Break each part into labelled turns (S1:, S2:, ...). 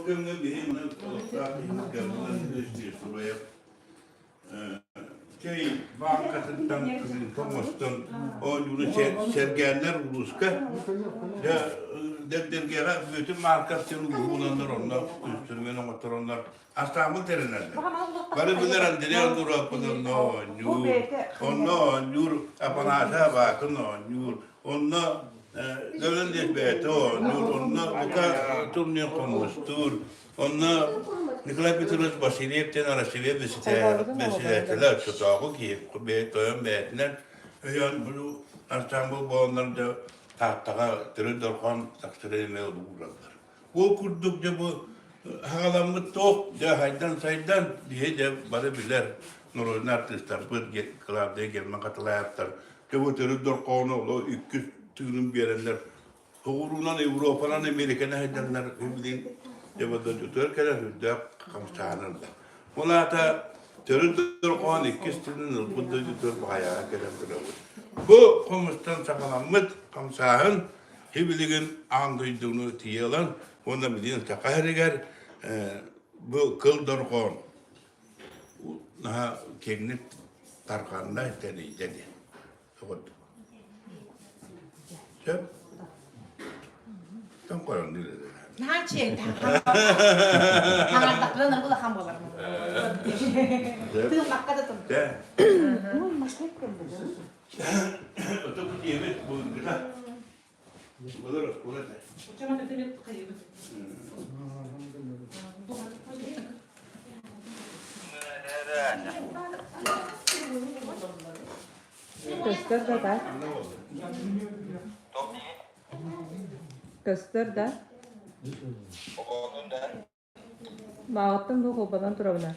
S1: кэмҥэ биһи маны олохтоох киһибит Гаврил Сураев чэй бааҥкатыттан кырыымпа оҥостон оонньууну сэргээннэр улууска дьэ Дэбдиргэҕэ Бүөтүр Марков диэн улууһунаннар онно үстүрүмэн оҥоттороннор астааммыт тэринэллэр. Бары билэр Андрей Андуровпут онно оонньуур, онно оонньуур Апанасий Абакин оонньуур, онно Гаврил бэйэтэ оонньуур, онно Лука Турнин хомустуур, онно Николай Петрович Васильев диэн Россия бэсэдээтэлэ оччотооҕу киһи тойон бэйэтинэн өйөөн бу ансамбл буоланнар дьэ Тааттаҕа төрүт дорҕоон тахсара эмиэ уураллар. Ол курдук дьэ бу хаҕаламмыт туох дьэ хайдан-сайдан биһи дьэ бары билэр норуодунай артыыстарбыт Клавдия Герман Хатылаевтар дьэ бу төрүт дорҕоону олох иккис тыынын биэрэннэр Соҕуруунан Европанан Американы хайданнар билигин дьэ бу дойдутугар кэлэн үрдээх хамсааныллар. Ол аата төрүт дорҕоон иккис тыынын ылбыт дойдутугар баҕайаҕа кэлэн турабыт. Бу хомустан саҕаламмыт хамсааһын билигин аан дойдуну тиийэ ылан уонна билигин саха сиригэр бу кыл дорҕоон наһаа киэҥник тарҕанна тэнийдэ диэн курдук. Сөп? Тон көрөн
S2: Наһаа чиэҥ хаҥардахпына улахан буолар. Тыыммакка да тым.
S1: Ото бу диэбит былыргыта. Былыр оскуола этэ.
S3: Көстөр да да? Көстөр да? Мааҕыттан бу холбонон турабына.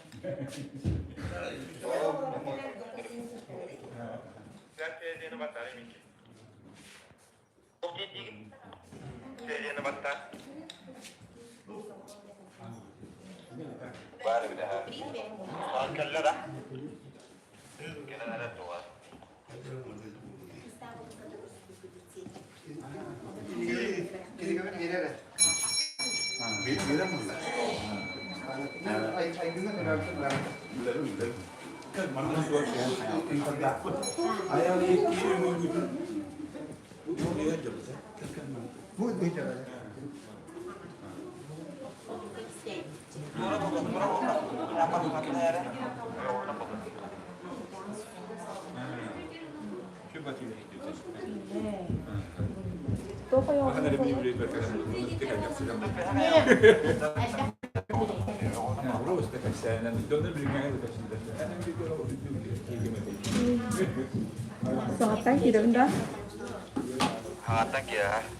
S3: Саҕаттан киирэбин да?
S4: Хааттан киирэ.